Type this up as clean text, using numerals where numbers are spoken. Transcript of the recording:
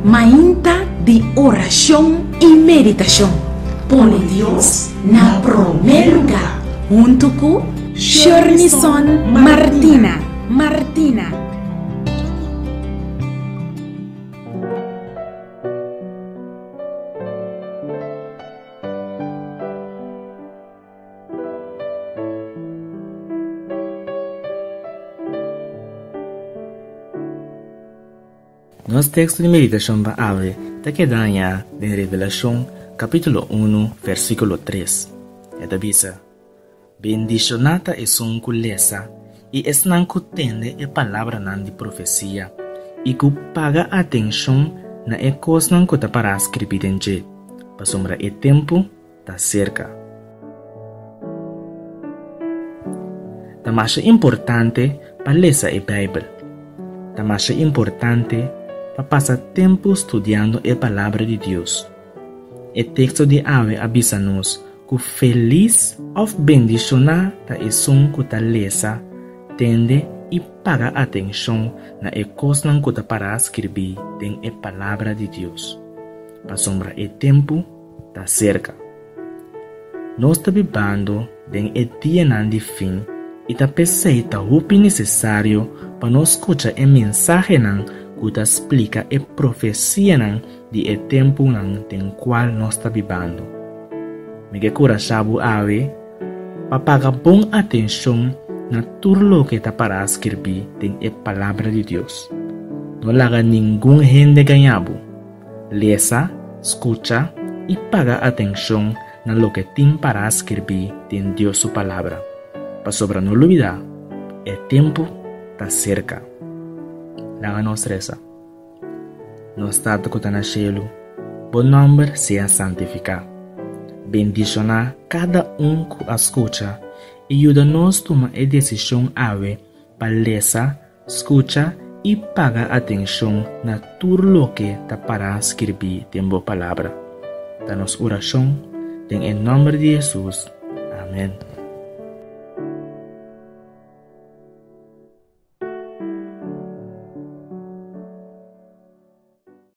Mainta di orashon i meditashon. Pone Dios na promé lugá huntu ku Shernison Martina. Martina. Nos teksto di meditashon pa awe ta keda hañá den Revelashon kapítulo unu versíkulo tres. E ta bisa, Bendishoná ta esun ku lesa i esnan ku tende e palabranan di profesia i ku paga atenshon na e kosnan ku ta pará skribí den dje, pasobra e tempu ta serka. Ta masha importante pa lesa e Bijbel. Ta masha importante pa pasa tempu studiando e Palabra di Dios. E teksto di awe a bisa nos ku felis òf bendishoná ta esun ku ta lesa, tende i paga atenshon na e kosnan ku ta pará skirbí den e Palabra di Dios. Pasobra e tempu ta serka. Nos ta bibando den e dianan di fin i ta p'esei ta hopi nesesario pa nos skucha e mensahenan ku ta splika e profesianan di e tempunan den kual nos ta bibando. Mi ke kurashá bo awe pa paga bon atenshon na tur loke ta pará skirbí den e Palabra di Dios. No laga ningun hende gaña bo. Lesa, skucha i paga atenshon na loke tin pará skirbí den Dios su Palabra, pasobra no lubidá, e tempu ta serka. Laga nos resa. Nos Tata ku ta na shelu, bo nòmber sea santifiká. Bendishoná kada un ku a skucha i yuda nos tuma e desishon awe pa lesa, Skucha i paga atenshon na tur loke ta pará skirbí den bo Palabra. Ta nos orashon den e nòmber di Hesus. Amèn.